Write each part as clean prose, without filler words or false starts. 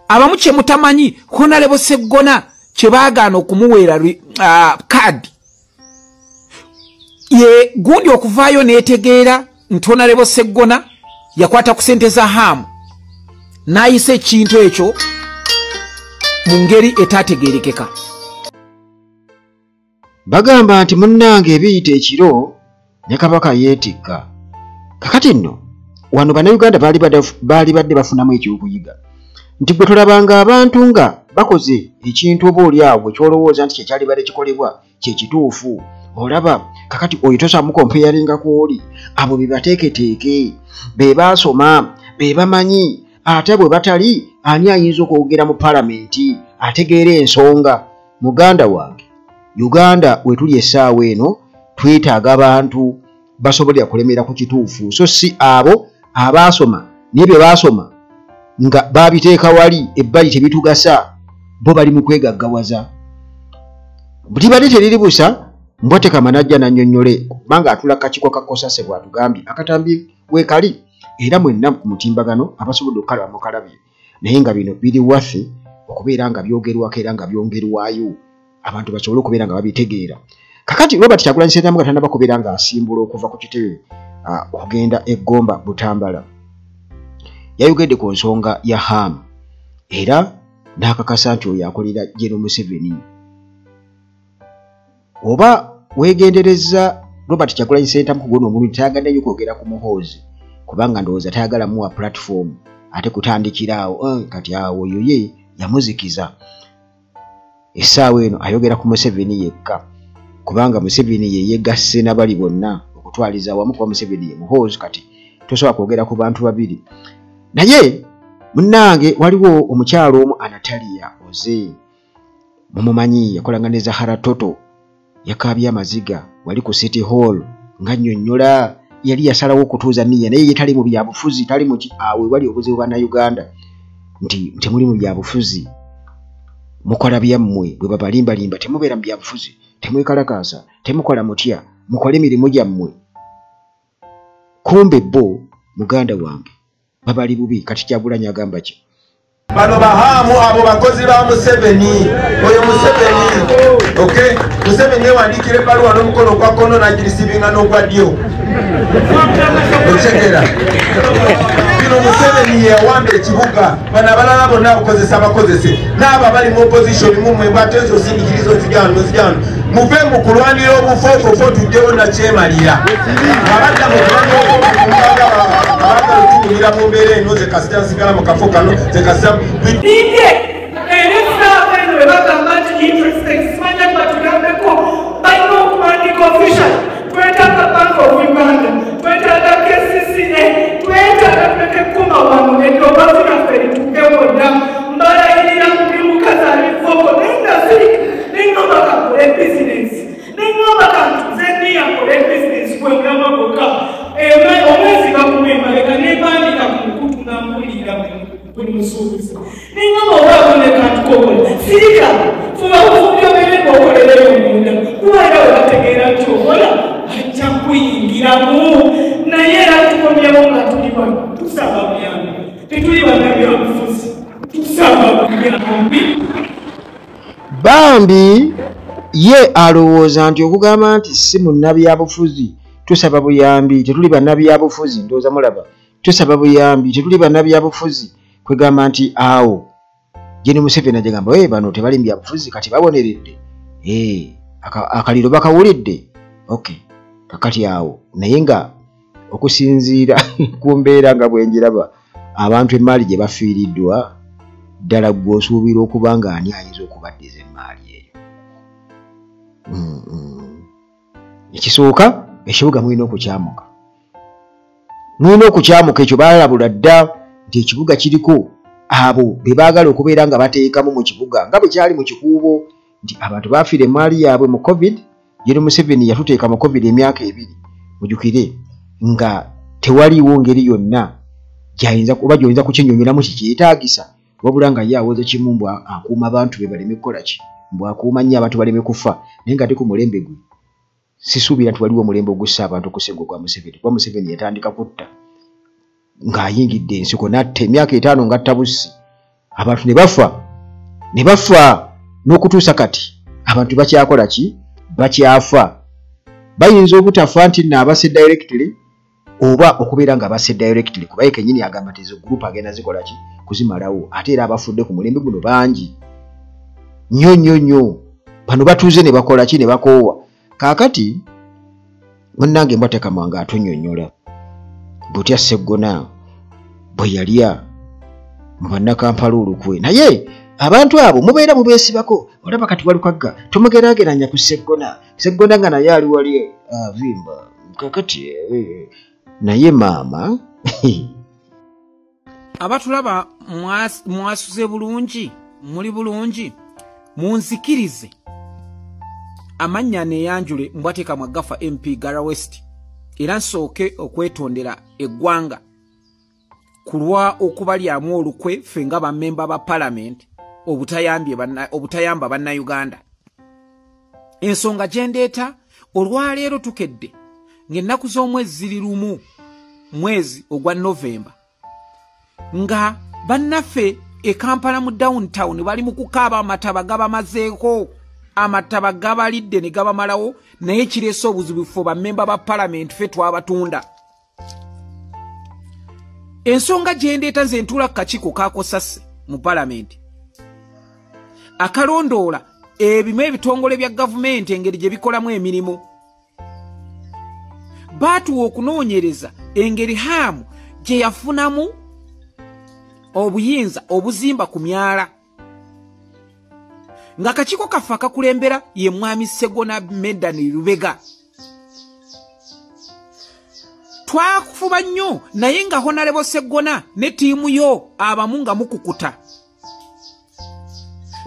Abamu kye mutamanyi, Honorable Sseggona kye baagaana okumuweera kaadi ye gundi okuvaayo n'etegeera nti Honorable Sseggona yakwata ku ssente za Hamu n'ayisa ekintu ekyo mu ngeri etaategeerekeka. Bagamba nti munnange ebiyita ekiro ne Kabaka yeetikka. Kakati nno wano Bannayuganda baali badde bafunamu ekyokuyiga nti gwe tolabanga abantu nga bakoze ekintu oba oli awo ky'olowooza nti kyekyali badde kikolebwa kye kituufu. Olaba kakati oyo tosaamu kompeyaringa kw'oli, abo be bateeketeeke, be baasoma, be bamanyi, ate bwe batali ani ayinza okwogera mu palamenti ategeera ensonga? Muganda wange, Uganda we tuli essaawa eno twetaaga abantu basobolera kulemera ku kituufu, so si abo abaasoma naye bye baasoma nga babiteeka wali ebbali tebitugasa, bo bali mu kwegaggawaza. Libadde teriri busa, Mbwatekama n'ajja n'annyonnyole kubanga atula kakiiko ka Kosase bw'atugambye akatambi weekali, era mwenna ku mutimbagano abasobodde okukalaba mukalabye, naye nga bino biri waffe okubeera nga byogerwako era nga byongerwayo abantu basobole okubeera nga babitegeera. Kakati Robert Kyagulanyi Ssentamu nga tannaba kubeera ng'asimbula okuva ku kitebe okugenda e Gomba Butambala, yayogedde ku nsonga ya Ham era n'akakasa nti oyo akolera General Museveni. Oba weegendereza Robert Kyagulanyi Ssentamu ku guno omulundi tayagadde nnyo kwogera ku Muhoozi kubanga ndowooza tayagala muwa platform ate kutandikira awo, kati awo oyo ye yamuzikiza. Essaawa eno ayogera ku Museveni yekka kubanga Museveni ye yeegasse n'abali bonna okutwaliza awamu, kuba Museveni ye Muhoozi, kati tosobola kwogera ku bantu babiri. Naye munnange waliwo omukyalo omu Anatalia Oze, mumumanyi, yakolanga ne Zahara Toto, yakaabye amaziga wali ku City Hall nga nnyonnyola yali yasalawo okutuuza nniya, naye ye tali mu byabufuzi, tali mu awo wali obuzibu Bannayuganda nti temuli mu byabufuzi, mukola byammwe, bwe babalimbalimba temubeera mu byabufuzi, temwekalakaasa, temukola mutya, mukole emirimu gyammwe. Kumbe bo muganda wange babali bubi. Kati Kyagulanyi agamba ki? Bano bahamu abo bakozi ba Museveni, oyo Museveni, okay? Museveni yewandiikira ebbaluwa n'omukono ogwa kkono n'agirisiibinga n'ogwa ddyo. Otegeera? Bino Museveni yeyawamba ekibuga, bano abalala bonna abakozesa bakozese, n'abo abali mu opposition mumwe bw'ate osindikiriza ozijja wano ozijja wano, muve mu kulwanira obufoofofo tuddewo nakyemalira. Abadda mu kulwanira obufoofofo abaagala otukulira mu mbeera eno, nze kasita nsigala mu kafo kano, nze kasita Era essaawa eno bwe bagamba nti interest simanya batugambeko balina okuwandiika official, twetaaga Bank of Uganda, twetaaga KCCA, twetaaga tuleke kkuma wano eddoboozi lyaffe lituuke wonna. Mbalayirira ndi mukazi ali vocal, naye nasirika neŋŋamba kankole bizinensi, neŋŋamba kantuze nniya nkole bizinensi gwe mulamwa gwokka. Omwezi bakuma emabega nempandiika ku mukutu nga mpulira buli musuubuzi, neŋŋamba oba abone kantukokola, sirika fuba bufumbi obeere ng'okolereyo munda, kuba era we bategeera nti okola ajja kuyingiramu. Naye era tukomyewo nga tuli wano tusaba buyambi, tetuli bannabyabufuzi, tusaba buyambi. Bambi ye alowooza nti okugamba nti si munnabyabufuzi tusaba buyambi, tetuli bannabyabufuzi, ndowooza mulaba, tusaba buyambi, tetuli bannabyabufuzi, kwegamba nti awo General Museveni agamba bano tebali mu byabufuzi kati baboneredde, akaliro bakawulidde, okay kakati awo. Naye nga okusinziira ku mbeera nga bwe njiraba abantu emmaali gye bafiiriddwa, ddala ggwe osuubira okuba nga ani ayinza okubaddiza emmaali eyo? Ekisooka ekibuga mulina okukyamuka, mulina okukyamuka. Ekyo baalabula dda nti ekibuga kiriko abo be baagala okubeera nga bateekamu mu kibuga nga bwe kyali mu Kikuubo, nti abantu baafiira emmaali yaabwe mu COVID. General Museveni yatuteeka mu COVID emyaka 2, mujjukire nga tewaliiwo ngeri yonna gy'ayinza oba gy'oyinza kukinnyonnyolamu kikyetaagisa, wabula nga ye awoza kimu mbu akuuma abantu be baleme kukola ki, mbu akuuma nnyo abantu baleme kufa. Naye nga ate ku mulembe gwe sisuubira nti waliwo omulembe ogussa abantu okusinga ogwa Museveni, kuba Museveni yatandika kutta ng'ayingidde ensiko n'atta emyaka 5 ng'atta bussi. Abantu ne bafa, ne bafa n'okutuusa kati abantu bakyakola ki? Bakyafa. Bayinza obutafa nti nno abase directly oba okubeera nga abase directly, kuba ye kennyini agamba nti ezo group agenda zikola ki? Kuzimalawo. Ate era abafudde ku mulembe guno bangi nnyo nnyo nnyo. Bano batuuze ne bakola ki? Ne bakoowa. Kaakati munnange Mbwatekamwa nga atunnyonnyola butya Sseggona bwe yalya mu bannakampala olukwe. Naye abantu abo mubeera mubeesibako, olaba kati Walukagga tomugeraageranya ku Sseggona, Sseggona nga naye ali wali avimba kakati naye maama. Abatulaba mwasuze bulungi, muli bulungi, munzikirize amannya neyanjule Mbwatekamwa Gafa MP Gara West, era nsooke okwetondera eggwanga ku lwa okubalyamu olukwe ffe nga bammemba ba palamenti obutayamba bannayuganda. Ensonga gye ndeeta olwaleero tukedde ng'ennaku z'omwezi ziri 1 mwezi ogwa Novemba, nga bannaffe e Kampala mu downtown bali mu kukaaba amataba gabamazeeko, amataba gabalidde ne gabamalawo, naye kireese obuzibu ffe bammemba ba palamenti ffe twabatunda. Ensonga gye ndeeta nze ntuula ku kakiiko kakosase mu palamenti akalondoola ebimu ebitongole bya gavumenti engeri gye bikolamu emirimu. Baatuwa okunoonyereza engeri Hamu gye yafunamu obuyinza obuzimba ku myala, nga kakiiko kaffe akakulembera ye mwami Sseggona Medani Lubega. Twakufuba nnyo naye nga Honorable Sseggona ne ttiimu yo abamu nga mukukuta.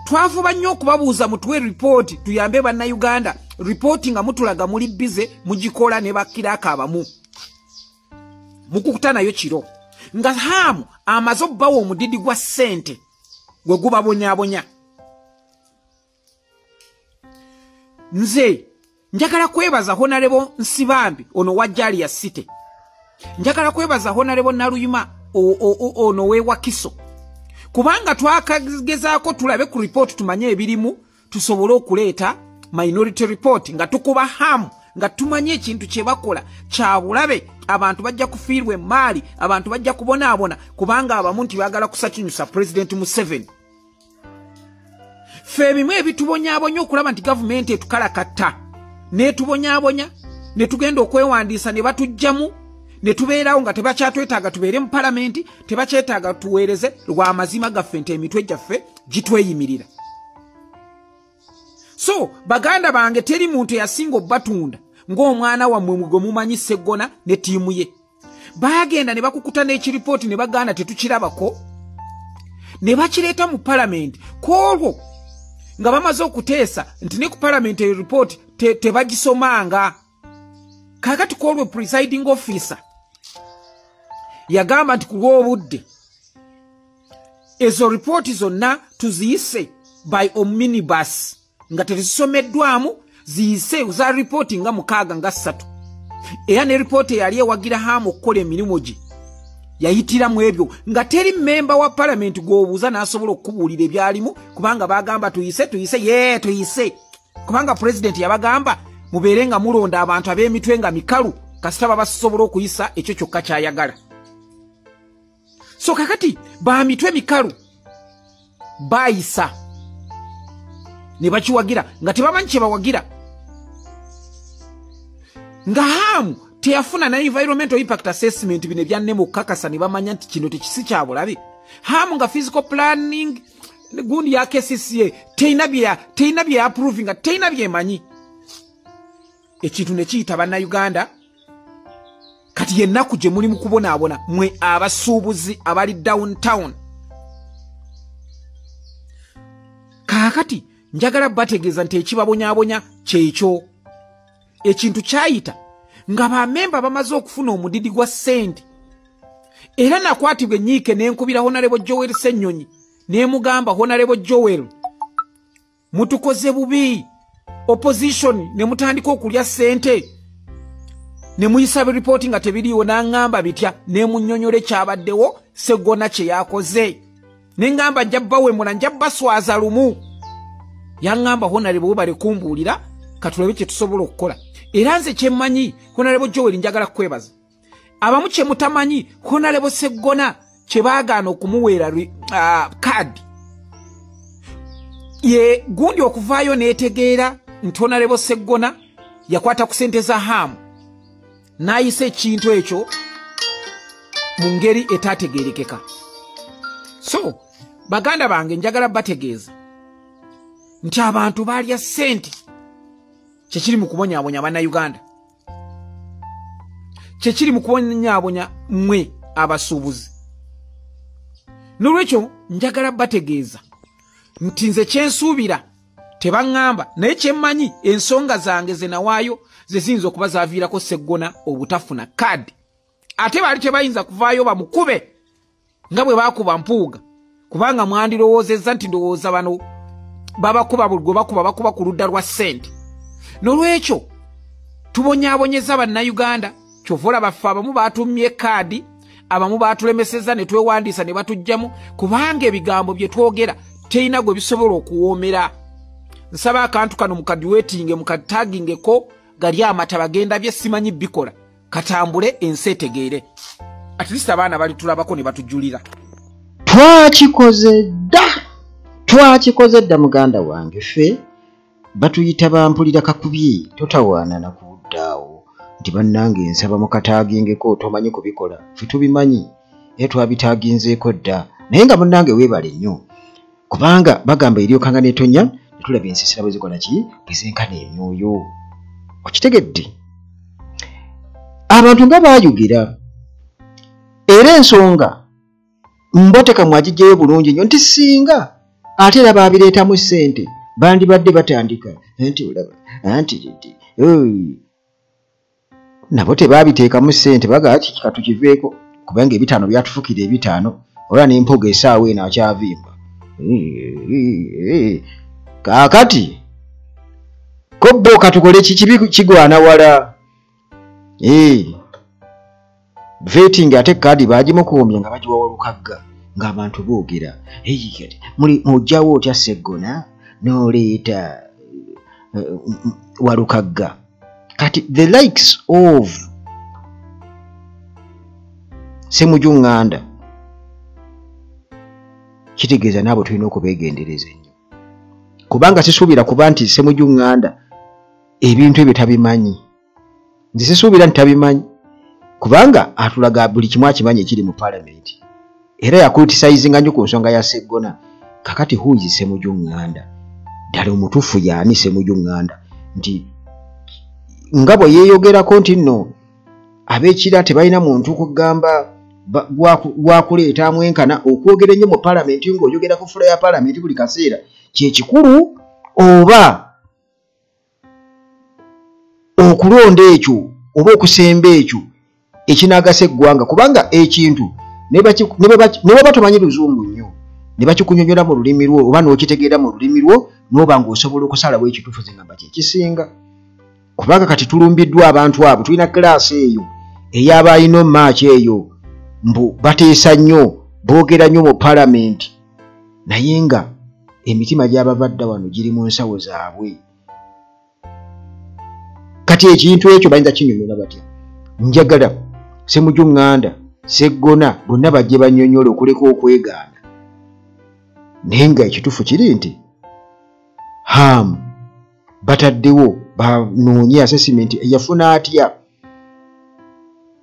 Twafuba nnyo okubabuuza mutuwe ripooti tuyambe bannayuganda, ripooti nga mutulaga muli bize mugikola ne bakkirako abamu. Mukukuta nayo kiro nga Hamu amaze obbawa omudidi gwa ssente gwe gubabonyaabonya. Nze njagala kwebaza Honorable Nsibambi ono wa Jalia City, njagala kwebaza Honorable Naluyima ono we Wakiso, kubanga twakagezaako tulabe ku report tumanye ebirimu tusobole okuleeta minority report nga tukuba Hamu, nga tumanye ekintu kye bakola kya bulabe. Abantu bajja kufiirwa emaali, abantu bajja kubonaabona kubanga abamu nti baagala kusakinyusa President Museveni. Ffe ebimu ebitubonyaabonya okulaba nti gavumenti etukalakatta n'etubonyaabonya ne tugenda okwewandiisa ne batuggyamu ne tubeerawo nga tebakyatwetaaga tubeere mu palamenti, tebakyetaaga tuweereze lwa mazima gaffe nti emitwe gyaffe gitweyimirira. So baganda bange, teri muntu eyasinga obbatunda ng'omwana wammwe gwe mumanyi Sseggona ne ttiimu ye. Baagenda ne bakukuta n'ekiripooti ne bagaana tetukirabako, ne bakireeta mu palamenti kwolwo nga bamaze okuteesa nti ne ku palamenti eyo ripooti tebagisomanga. Kaakati kwolwo presiding officer yagamba nti ku lw'obudde ezo ripooti zonna tuziyise by omnibus nga tezisomeddwamu, ziyise za ripooti nga 6 nga 3. Era ne ripooti eyali ewagira Hamu okukola emirimu gye yayitiramu ebyo nga teri mmemba wa palamenti gw'obuuza n'asobola okukubuulira ebyalimu, kubanga bagamba tuyise tuyise ye tuyise, kubanga pulezidenti yabagamba mubeere nga mulonda abantu ab'emitwe nga mikalu kasita babasobola okuyisa ekyo kyokka ky'ayagala. So kakati ba mitwe mikalu bayisa ne bakiwagira nga tebamanyi kye bawagira, nga Hamu teyafuna na environmental impact assessment bino ebya NEMA okukakasa ne bamanya nti kino tekisi kya bulabe. Hamu nga physical planning gundi ya KCCA terina bye approving, terina byemanyi. Ekintu ne kiyita bannayuganda. Kati yennaku gye muli mu kubonaabona mwe abasuubuzi abali downtown. Kaakati njagala bategeeza nti ekibabonyaabonya kyekyo. Ekintu kyayita nga bamemba bamaze okufuna omudidi gwa ssente. Era nakwatibwa ennyiike ne nkubira Honorable Joel Ssenyonyi ne mugamba, Honorable Joel, mutukoze bubi, opposition ne mutandika okulya ssente ne muyisa ripooti nga tebiriiwo. N'aŋŋamba bitya, ne munnyonnyola ekyabaddewo Sseggona kye yakoze. Ne ŋŋamba nja bawemula, nja baswaza lumu. Yaŋŋamba Honorable webale kumbuulira, katulabe kye tusobola okukola. Era nze kye mmanyi, Honorable Joel njagala kukwebaza. Abamu kye mutamanyi, Honorable Sseggona kye baagaana okumuweera kaadi. Ye gundi okuvaayo n'etegeera nti Honorable Sseggona yakwata ku ssente za Hamu n'ayisa ekintu ekyo mu ngeri etaategeerekeka. So baganda bange, njagala bategeeza nti abantu baalya ssente. Kyekiri mu kubonyaabonya Bannayuganda, kyekiri mu kubonyaabonya mmwe abasuubuzi. N'olwekyo njagala bategeeza nti nze kyensuubira tebaŋŋamba, naye kyemmanyi ensonga zange ze nawaayo ze ziyinza okuba zaaviirako Sseggona obutafuna kaadi. Ate baali tebayinza kuvaayo bamukube nga bwe baakuba Mpuuga, kubanga mwandirowoozezza nti ndowooza bano babakuba buli gwe bakuba bakuba ku ludda lwa ssente. N'olwekyo tubonyaabonyeza Bannayuganda. Kyova olaba ffe abamu baatumye kaadi, abamu baatulemesezza ne twewandiisa ne batuggyamu, kubanga ebigambo bye twogera terina gwe bisobola okuwoomera. Nsaba akantu kano mukadiwetinge, mukatagingeko, gali amata bagenda bye simanyi bikola, katambule ensi etegeere. At least abaana balitulabako ne batujulira. Twakikoze dda, twakikoze dda muganda wange. Ffe batuyita bampulira kakubye, totawaana na kuddaawo nti bannange nsaba mukataagingeko, tomanyi kubikola. Ffe tubimanyi era twabitaaginzeeko dda. Naye nga munnange weebale nnyo, kubanga bagamba eryokanga n'etonya ne tulaba ensiisira bwe zikola ki, bwe zenkana emyoyo. Okitegedde? Abantu nga baayogera, era ensonga mboteka mwagiggyeyo bulungi nnyo nti singa ate era baabireetamu ssente bandibadde batandika nti olaba anti nti nabo tebaabiteekamu ssente, bagamba kiki katukiveeko, kubanga 5 byatufukira 5, olwa n'empogo essaawa eno akyavimba. Kaakati ko bo katukole kibi kigwana wala. Vetting ate kaadi baagimukuumye nga bagiwa Walukagga, ng'abantu boogera muli mujjawo otya Sseggona n'oleeta Walukagga. Kati the likes of Ssemujju Nganda kitegeeza naabo tulina okubeegendereza ennyo, kubanga sisuubira kuba nti Ssemujju Nganda ebintu ebyo tabimanyi. Nze sisuubira nti tabimanyi, kubanga atulaga buli kimu akimanyi ekiri mu paalamenti, era yakulitisayizinga nnyo ku nsonga ya Sseggona. Kakati who is Ssemujju Nganda? Ddala omutuufu y'ani Ssemujju Nganda? Nti nga bwe yeeyogerako nti nno ab'ekira tebalina muntu kugamba gwakuleeta amwenkana okwogera ennyo mu paalamenti, ng'oyogera ku fula ya paalamenti buli kaseera kyekikulu, oba okulonda ekyo oba okusemba ekyo ekinaagasa eggwanga. Kubanga ekintu ne baba tomanyi luzungu nnyo ne bakikunyonnyola mu lulimi lwo oba n'okitegeera mu lulimi lwo, n'oba ng'osobola okusalawo ekituufu, ze ngamba kyekisinga. Kubanga kati tulumbiddwa abantu abo, tulina kiraasi eyo ey'abalina omumaaki eyo, mbu bateesa nnyo, boogera nnyo mu paalamenti, naye nga emitima gy'ababadda wano giri mu nsawo zaabwe. Kati ekintu ekyo bayinza kinyonnyola batya? Njagala Ssemujju Nganda, Sseggona bonna bajje bannyonnyola okuleka okwegaana. Naye nga ekituufu kiri nti Hamu bataddewo banoonye assessment eyafuna atya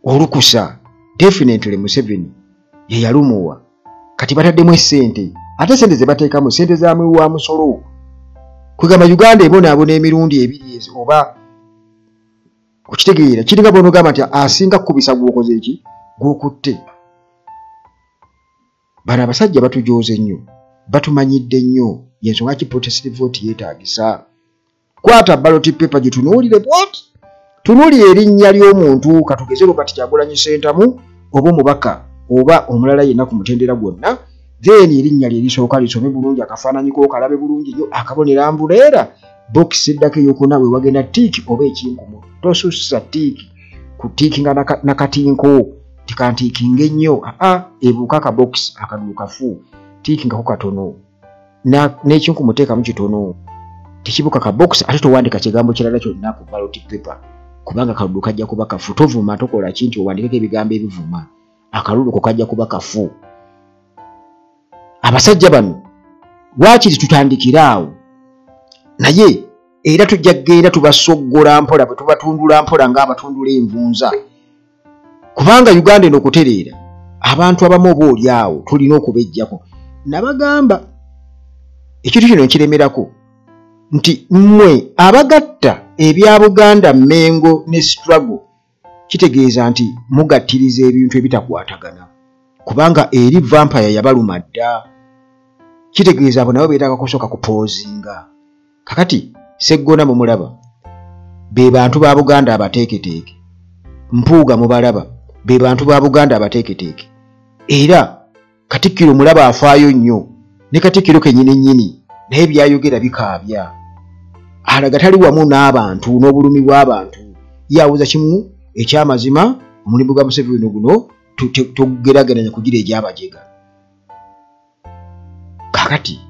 olukusa. Definitely Museveni ye yalumuwa. Kati bataddemu essente, ate ssente ze bateekamu ssente za muwi wa musolo. Kwegamba Uganda ebonaabona emirundi ebiri ezo, oba okitegeera kiringa bw'onoogamba nti asinga kukubisa gw'okoze eki gw'okutte. Bano abasajja batujooze nnyo, batumanyidde nnyo, y'ensonga ki protest vote yeetaagisa. Kwata ballot paper gitunuulire bw'oti, tunuulire erinnya ly'omuntu, katugeze Robert Kyagulanyi Ssentamu oba omubaka oba omulala yenna ku mutendera gwonna, then erinnya lye lisooka lisome bulungi, akafaananyi ko kalabe bulungi nnyo, akabonero ambuleera, bokisi eddako eyokuna we wagenda tiiki oba ekinkumu. Tosussa tiiki kutiikinga nakatinko tikantiikinga ennyo, aa ebuuka akabokisi akaduukafu. Tiikingako katono n'ekinkumuteekamu kitono, tekibuka ka box, ate towandika kigambo kirala kyonna ku ballot paper, kubanga akalulu kajja kuba kafu. Tovuma, tokola ki nti owandikeko ebigambo ebivuma, akalulu ko kajja kuba kafu. Abasajja bano lwakiri tutandikira awo, naye era tujja kugenda tubasoggola mpola, bwe tubatundula mpola ng'abatundula envunza, kubanga Uganda eno okutereera abantu abamu oba oli awo tulina okubejjako. Nabagamba ekintu kino nkiremerako nti mmwe abagatta ebya Buganda, Mmengo ne struggle, kitegeeza nti mugattiriza ebintu ebitakwatagana, kubanga eri vampire yabaluma dda. Kitegeeza abo nabo beetaaga kusooka kupoozinga. Kakati Seggona mumulaba, be bantu ba Buganda abateeketeeke. Mpuuga mubalaba, be bantu ba Buganda abateeketeeke. Era Katikkiro mulaba afaayo nnyo, ne Katikkiro kennyini nnyini naye byayogera bikaabya, alaga tali wamu n'abantu n'obulumi bw'abantu. Yawuza kimu ekyamazima, omulimu gwa Museveni guno tugerageranya kugira egy'abajega. Kakati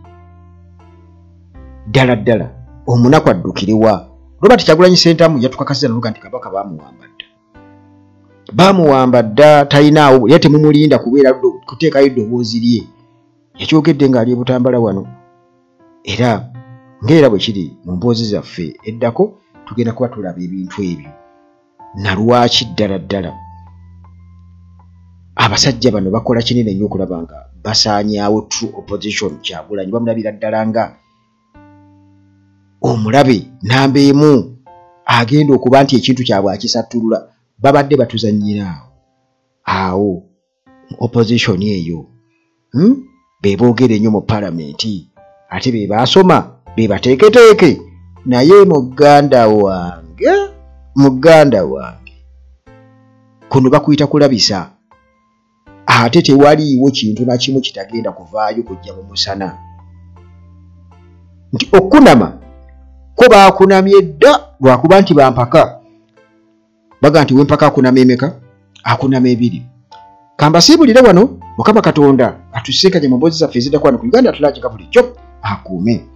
ddala ddala omunaku addukirewa? Robert Kyagulanyi Ssentamu yatukakasiza naluga nti Kabaka bamuwamba dda, bamuwamba dda, talinaawo era temumulinda kubeera kuteekayo eddoboozi lye. Yakyogedde ng'ali e Butambala wano, era ng'era bwe kiri mu mboozi zaffe eddako tugenda kuba tulaba ebintu ebyo na lwaki ddala ddala abasajja bano bakola kinene nnyo okulaba nga basaanyaawo true opposition. Kyagulanyi bamulabira ddala nga omulabe namba emu agenda okuba nti ekintu kyabwe akisattulula. Babadde batuzannyira awo opposition eyo, be boogera ennyo mu palamenti, ate be baasoma, be bateeketeeke. Naye muganda wange, kuno bakuyita kulabisa, ate tewaliiwo kintu na kimu kitagenda kuvaayo kujja mu musana. Nti okunama ko baakunamye dda, lwakuba nti bampaka baga nti wempaka akunama emeka, akunama ebiri. Kambasiibulire wano, Mukama Katonda atusinkanye mu mboozi zaffe eziddako wano ku Uganda Atulaaki nga bulijjo akuume.